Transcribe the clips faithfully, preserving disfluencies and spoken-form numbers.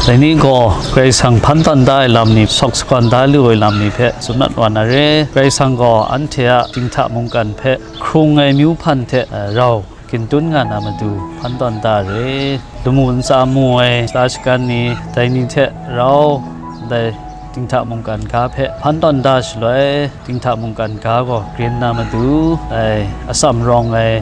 Dai ni gaw Karai Kasang hpan tawn da ai lam ni, sawk sakawn da lu ai lam ni hpe tsun mat wa na re. Karai Kasang gaw anhte a dinghta mungkan hpe hkrung ai myu hpan hte, eh, rau gindun nga na matu hpan tawn da re. Lamu ntsa mu ai, sata shagan ni, dai ni hte rau ndai dinghta mungkan ga hpe hpan tawn da shaloi, dinghta mungkan ga gaw grin na matu, dai atsam rawng ai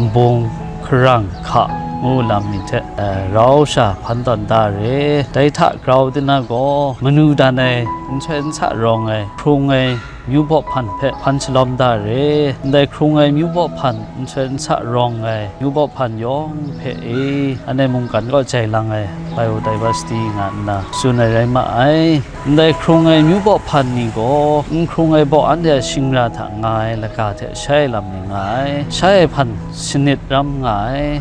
nbung, hkarang, hka ngu lam ni hte, eh, rau sha hpan tawn da re. Dai hta grau tina gaw, manu dan ai, nsoi nsa rawng ai, hkrung ai, myu baw hpan hpe hpan shalawm da re. Ndai hkrung ai myu baw hpan nsoi nsa rawng ai myu baw hpan yawng hpe e, anhte mungkan kaw jai lang ai biodiversity nga nna tsun ai rai ma ai. Ndai hkrung ai myu baw hpan ni gaw n hkrung ai baw anhte a shingra hta nga ai laga hte shai ai lam ni nga ai, shai ai hpan sanit ram nga ai.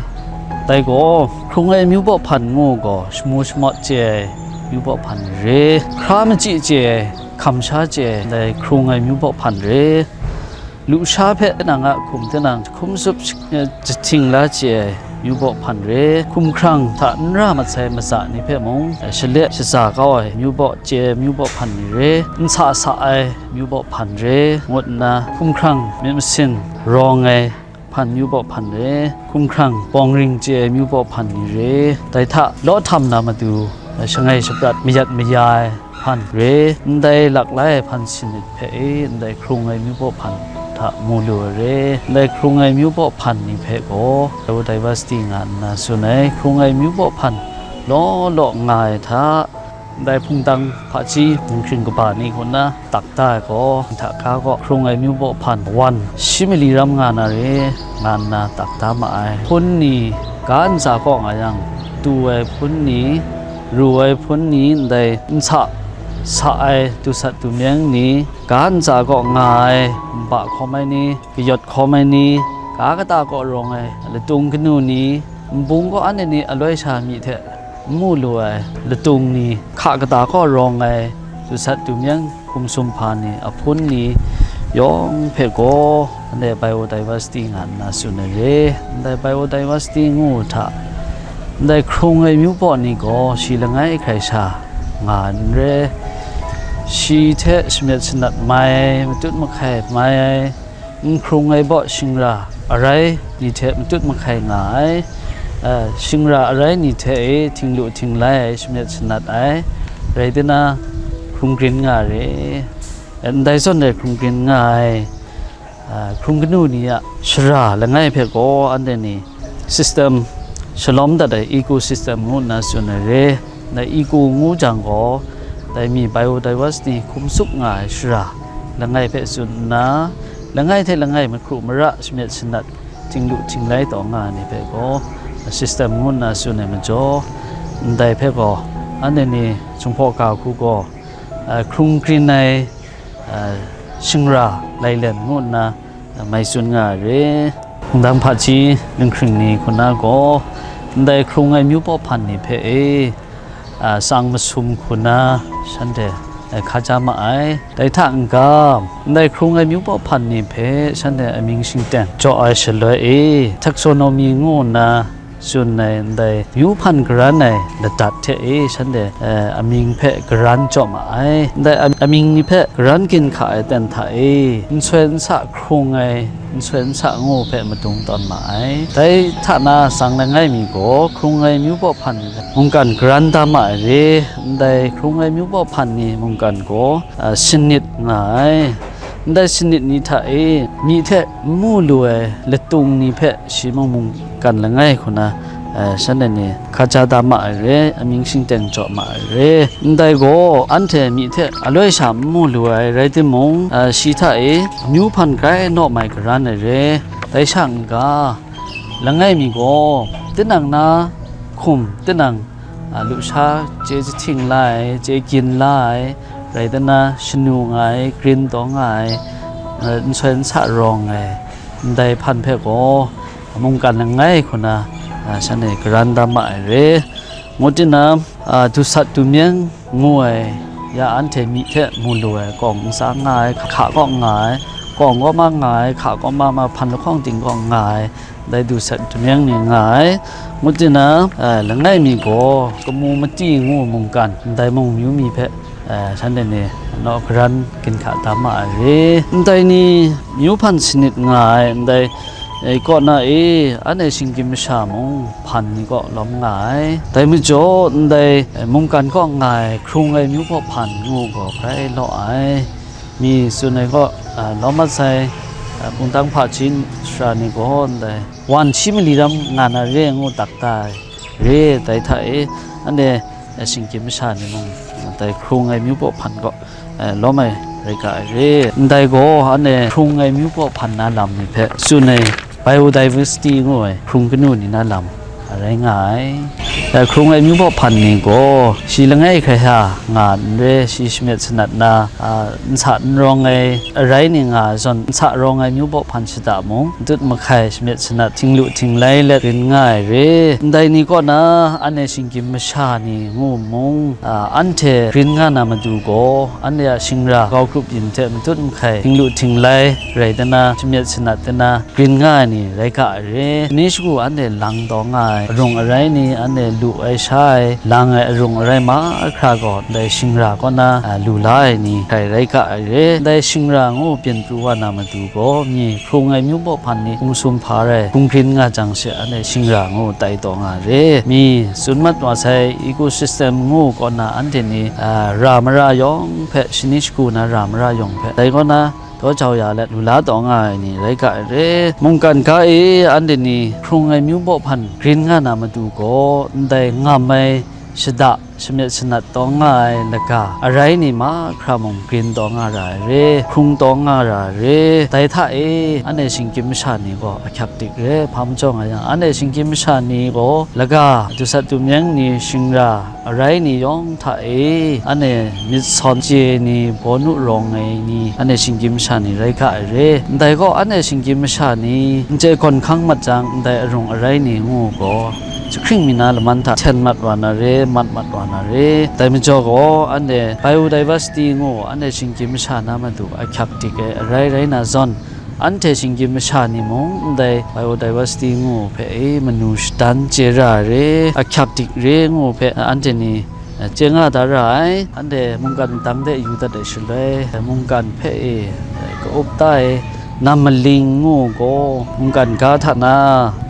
Dai gaw, hkrung ai myu baw hpan ngu gaw, shamu shamawt chye ai myu baw hpan ni re, hkra machyi chye ai, hkam sha chye ai, ndai hkrung ai myu baw hpan re. Lusha hpe nang a hkum tinang jahkum sup shi-, eh, jahting la chye ai myu baw hpan re. Hkumhkrang hta n ra mat sai matsa ni hpe mung, eh, shale shaza kau ai myu baw chye ai myu baw hpan ni re. Nsa sa ai myu baw hpan re, ngut nna hkumhkrang myit masin rawng ai hpan myu baw hpan re, hkumhkrang bawng ring chye ai myu baw hpan ni re, dai hta law htam na matu, shangai shaprat mayat maya ai hpan re, ndai lak lai ai hpan sanit hpe e, ndai hkrung ai myu baw hpan hta mu lu ai re, ndai hkrung ai myu baw hpan ni hpe gaw biodiversity nga nna tsun ai, hkrung ai myu baw hpan law law nga ai hta, ndai hpungtang hpaji, dinghpring kaba ni kaw na tak da ai gaw, nhtahkra gaw hkrung ai myu baw hpan wan shi mali ram nga na re, nga nna tak da ma ai. Hpun ni ga ntsa kaw nga yang, tu ai hpun ni, ru ai hpun ni, ndai nsa sa ai dusat dumyeng ni, ga ntsa kaw nga ai nba hkawm ai ni, kayawt hkawm ai ni, ga kata kaw rawng ai latung kanu ni, nbung kaw anhte ni aloi sha myi hte n mu lu ai latung ni, hka kata kaw rawng ai dusat dumyeng hkum sumhpa ni, ahpun ni yawng hpe gaw, ndai biodiversity nga nna tsun ai re. Ndai biodiversity ngu hta, ndai hkrung ai myu baw ni gaw shi langai hkrai sha nga ai n re. Shi hte shamyet shanat mai ai, matut mahkai mai ai, n hkrung ai baw shingra arai ni hte matut mahkai nga ai, eh, shingra arai ni hte e htinglu htinglai ai shamyet shanat ai, rai tina, hkrung grin nga re. Eh, ndai zawn e hkrung grin nga ai, eh, hkrung kanu ni a shara langai hpe gaw anhte ni system shalawm dat ai ecosystem ngu nna tsun ai re. Dai eco ngu jang gaw, dai mi biodiversity hkum tsup nga ai shara langai hpe tsun nna, langai hte langai mahkru mara shamyet shanat, htinglu htinglai taw nga ai ni hpe gaw, system ngu nna tsun ai majaw, ndai hpe gaw, anhte ni Jinghpaw ga hku gaw, a, hkrung grin ai, a, shingra lailen ngu nna, a, mai tsun nga ai re. Hpungtang hpaji, dinghpring ni hku na gaw, ndai hkrung ai myu baw hpan ni hpe e, a, tsang masum hku na shanhte, e, hka ja ma ai. Dai hta n-ga, ndai hkrung ai myu baw hpan ni hpe shanhte amying shingteng jaw ai shaloi e, taxonomy ngu nna tsun ai ndai myu hpan garan ai ladat hte e shanhte, e, amying hpe garan jaw ma ai. Ndai am-, amying ni hpe garan gin hka ai ten hta e, nsoi nsa hkrung ai, nsoi nsa ngu hpe madung tawn ma ai. Dai hta na tsang langai mi gaw, hkrung ai myu baw hpan mungkan garan da ma ai re. Ndai hkrung ai myu baw hpan ni mungkan gaw, a, sanit nga ai. Ndai sanit ni hta e, myi hte n mu lu ai latung ni hpe shi mung mungkan langai hku na, a, shanhte ni hka ja da ma ai re, amying shingteng jaw ma ai re. Ndai gaw, anhte myi hte aloi sha n mu lu ai rai timung, a, shi hta e, myu hpan grai naw mai garan ai re. Dai sha n-ga, langai mi gaw, tinang na hkum, tinang, a, lusha chye jahting la ai, chye gyin la ai, rai tina, shanu nga ai, grin taw nga ai, a, nsoi nsa rawng ai, ndai hpan hpe gaw, mungkan langai hku na, a, shanhte garan da ma ai re. Ngut tina, a, dusat dumyeng ngu ai, ya anhte myi hte mu lu ai, kawng ntsa nga ai, hka kaw nga ai, kawng kaw ma nga ai, hka kaw ma ma, hpan lahkawng ting kaw nga ai, Ndai Duset Dumyeng ni nga ai, ngut tina, eh, langai mi gaw Kamu Mati ngu mungkan, ndai mung myu mi hpe, eh, shanhte ni naw karan ginhka da ma ai re. Ndai ni myu hpan sanit nga ai, ndai, eh, kaw na e, anhte shinggyim masha mung hpan ni kaw lawm nga ai. Dai majaw, ndai, eh, mungkan kaw nga ai hkrung ai myu baw hpan ngu gaw grai law ai. Mi tsun ai kaw, ah, lawm mat sai, ah, Pungtang Hpaji sara ni gaw ndai wan shi mali ram nga na re ngu tak ta ai re, dai hta e anhte, eh, shinggyim masha ni mung, ah, dai hkrung ai myu baw hpan kaw, eh, lawm ai rai ga ai re. Ndai gaw anhte hkrung ai myu baw hpan na lam ni hpe tsun ai biodiversity ngu ai hkrung kanu ni na lam rai nga ai. Dai hkrung ai myu baw hpan ni gaw shi langai hkrai hta nga n re, shi shamyet sanat na, a, nsa n rawng ai arai ni nga ai zawn, nsa rawng ai myu baw hpan shada mung, matut mahkai shamyet sanat, htinglu htinglai let rin nga ai re. Ndai ni kaw na, anhte shinggyim masha ni ngu mung, a, anhte rin nga na matu gaw, anhte a shingra grau grup yin hte matut mahkai, htinglu htinglai rai dana, shamyet sanat dana, grin nga ai ni rai ga ai re. Shani shagu anhte lang taw nga ai arung arai ni, anhte lu ai sha ai, lang ai arung arai mahkra gaw ndai shingra kaw na, a, lu la ai ni hkrai rai ga ai re. Ndai shingra ngu byin pru wa na matu gaw, mi hkrung ai myu baw hpan ni hkum sum hpa rai, hkungrin nga jang she, anhte shingra ngu tai taw nga ai re. Mi tsun mat wa sai ecosystem ngu kaw na anhte ni, a, ra mara yawng hpe, shani shagu na ra mara yawng hpe, dai kaw na, daw jau ya let lu la taw nga ai ni rai ga ai re. Mungkan ga e anhte ni hkrung ai myu baw hpan grin nga na matu gaw, ndai ngam ai shada shamyet sanat taw nga ai laga arai ni mahkra mung grin taw nga ra ai re, hkrung taw nga ra ai re. Dai hta e anhte shinggyim masha ni gaw ahkyak dik re. Hpa majaw nga yang, anhte shinggyim masha ni gaw laga Duset Dumyeng ni shingra arai ni yawng hta e, anhte myit sawn chye ni, bawnu rawng ai ni, anhte shinggyim masha ni rai ga ai re. Ndai gaw anhte shinggyim masha ni n chye gawn hkang mat jang, ndai arung arai ni ngu gaw, jahkring mi na laman hta hten mat wa na re, mat mat wa na re. Dai majaw gaw, anhte biodiversity ngu, anhte shinggyim masha na matu ahkyak dik ai arai rai na zawn, anhte shinggyim masha ni mung ndai biodiversity ngu hpe e manu shadan chye ra ai re, ahkyak dik re ngu hpe anhte ni, eh, chye nga da ra ai. Anhte mungkan madang de yu dat ai shaloi, eh, mungkan hpe e, eh, ka-up ta ai nam maling ngu gaw, mungkan ga hta na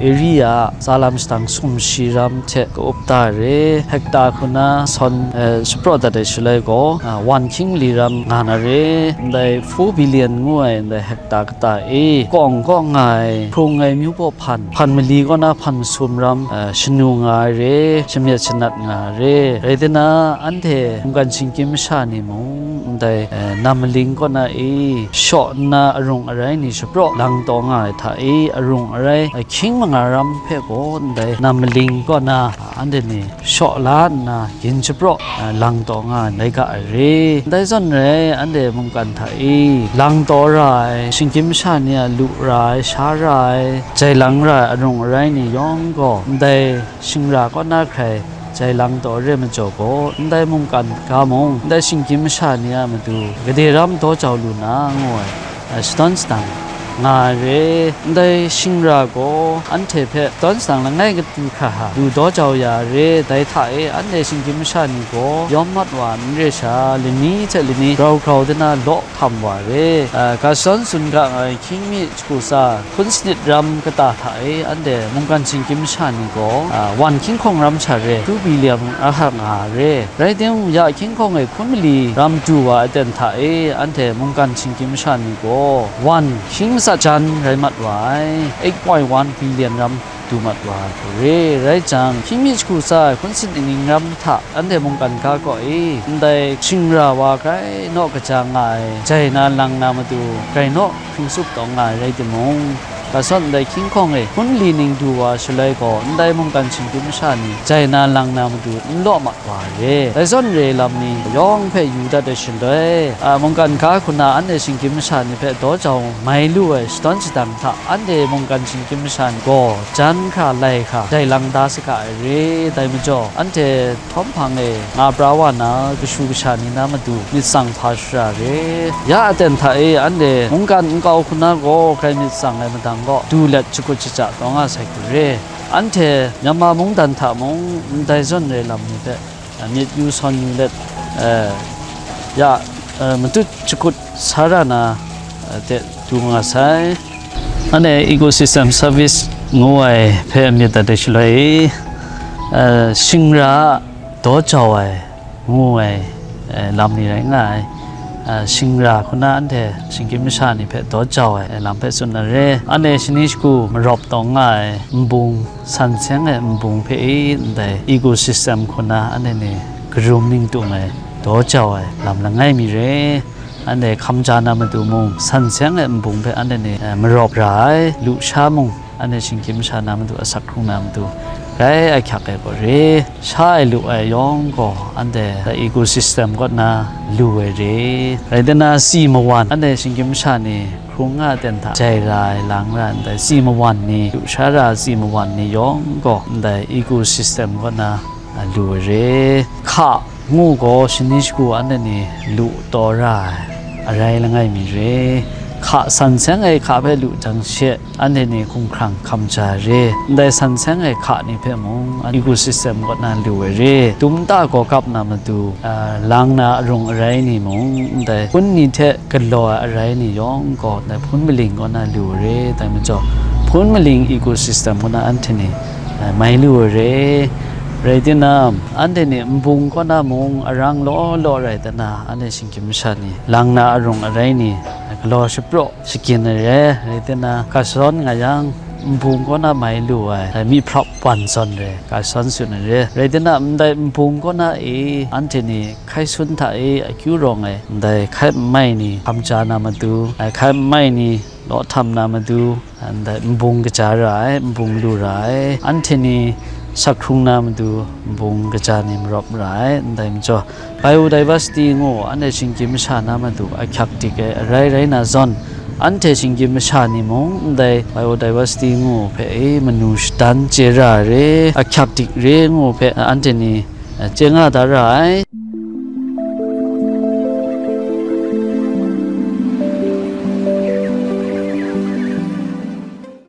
area tsa lam shadang sumshi ram hte ka-up ta ai re, hekta hku na sawn, eh, shapraw dat ai shaloi gaw, ah, wan hkying mali ram nga na re, ndai four billion ngu ai ndai hekta kata e, kawng kaw nga ai, hkrung ai myu baw hpan, hpan mali kaw na hpan masum ram, eh, shanu nga ai re, shamyet shanat nga ai re, rai dana, anhte mungkan shinggyim masha ni mung, ndai, eh, nam maling kaw na e, shaw nna arung arai ni shapraw lang taw nga ai hta e, arung arai, eh, hkying manga ram hpe gaw ndai nam maling kaw na, anhte ni shaw la nna, yin shapraw, eh, lang taw nga ai rai ga ai re. Ndai zawn rai, anhte mungkan hta e lang taw ra ai, shinggyim masha ni a lu ra ai, sha ra ai, jai lang ra ai arung arai ni yawng gaw, ndai shingra kaw na hkrai jai lang taw re majaw gaw, ndai mungkan ga mung, ndai shinggyim masha ni a matu gade ram daw jau lu na, ngu ai, a, shadawn shadang nga ai re. Ndai shingra gaw anhte hpe shadawn shadang langai katu hkra hta lu daw jau ya ai re. Dai hta e, anhte shinggyim masha ni gaw yawm mat wa n re sha, lani hte lani grau grau de na law hkam wa ai re. A, ga shadawn tsun ga ai hkying mi shagu tsa hkun sanit ram kata hta e, anhte mungkan shinggyim masha ni gaw, a, wan hkying hkawng ram sha re, two billion a hak nga ai re. Rai timung, ya hkying hkawng e hpun mali ram du wa aten hta e, anhte mungkan shinggyim masha ni gaw wan hkying matsa jan rai mat wa ai, eight point one billion ram du mat wa ai hku re. Rai jang, hkying mi shagu tsa ai hkun sanit ning ram hta anhte mungkan ga kaw e, ndai shingra wa grai naw kaja nga ai, jai na lang na matu grai naw hpring tsup taw nga ai rai timung, ga shadawn ndai hkying hkawng e hpun mali ning du wa shaloi gaw, ndai mungkan shinggyim masha ni jai na lang na matu n law mat wa ai re. Dai zawn re lam ni yawng hpe yu dat ai shaloi, a, mungkan ga hku na anhte shinggyim masha ni hpe daw jau mai lu ai shadawn shadang hta, anhte mungkan shinggyim masha ni gaw jan hkra lai hkra jai lang da saga ai re. Dai majaw, anhte htawm hpang e nga pra wa na kashu kasha ni na matu myit tsang hpa shara re. Ya aten hta e anhte mungkan nkau hku na gaw grai myit tsang ai madang gaw du let shakut shaja taw nga sai hku re. Anhte Myanmar mungdan hta mung ndai zawn re lam ni hpe, eh, myit yu sawn yu let, eh, ya, eh, matut shakut sa ra na, eh, de du nga sai. Anhte Ecosystem Service ngu ai hpe myit dat ai shaloi, eh, shingra daw jau ai ngu ai, eh, lam ni rai nga ai. Eh, shingra hku na anhte shinggyim masha ni hpe daw jau ai, eh, lam hpe tsun na re. Anhte shani shagu marawp taw nga ai nbung, san seng ai nbung hpe e ndai ecosystem hku na anhte ni karum ning tung ai, daw jau ai lam langai mi re. Anhte hkam ja na matu mung, san seng ai nbung hpe anhte ni, eh, marawp ra ai, lusha mung, anhte shinggyim masha na matu, asak hkrung na matu, grai ahkyak ai gaw re. Sha ai lu ai yawng gaw, anhte ecosystem kaw na lu ai re. Rai nna, si mawan, anhte shinggyim masha ni hkrung nga ten hta jai ra ai, lang ra ai, ndai si mawan ni, lusha ra si mawan ni yawng gaw, ndai ecosystem kaw na, a, lu ai re. Hka ngu gaw shani shagu anhte ni lu taw ra ai, arai langai mi re. Hka san seng ai hka hpe lu jang she, anhte ni hkumhkrang hkam ja ai re. Ndai san seng ai hka ni hpe mung, ecosystem kaw na lu ai re. Tum ta gaw kap na matu, a, lang na arung arai ni mung, ndai hpun ni hte galaw ai arai ni yawng gaw, ndai hpun maling kaw na lu ai re. Dai majaw, hpun maling ecosystem kaw na anhte ni, a, mai lu ai re. Rai tinang, anhte ni nbung kaw na mung arang law law rai nna, anhte shinggyim masha ni, lang na arung arai ni, galaw shapraw shagin ai re. Rai tinang, gasawn nga yang, nbung kaw na mai lu ai, myihtoi wan zawn re, gasawn tsun ai re. Rai tinang, ndai nbung kaw na e, anhte ni hkai sun hta e akyu rawng ai, ndai hkai nmai ni hkam ja na matu, ai hkai nmai ni law htam na matu, ndai nbung kaja ra ai, nbung lu ra ai, anhte ni sak hkrung na matu nbung kaja ni marawp ra ai, ndai majaw, biodiversity ngu anhte shinggyim masha na matu ahkyak dik ai arai rai na zawn, anhte shinggyim masha ni mung ndai biodiversity ngu hpe e manu shadan chye ra ai re, ahkyak dik re ngu hpe anhte ni, eh, chye nga da ra ai.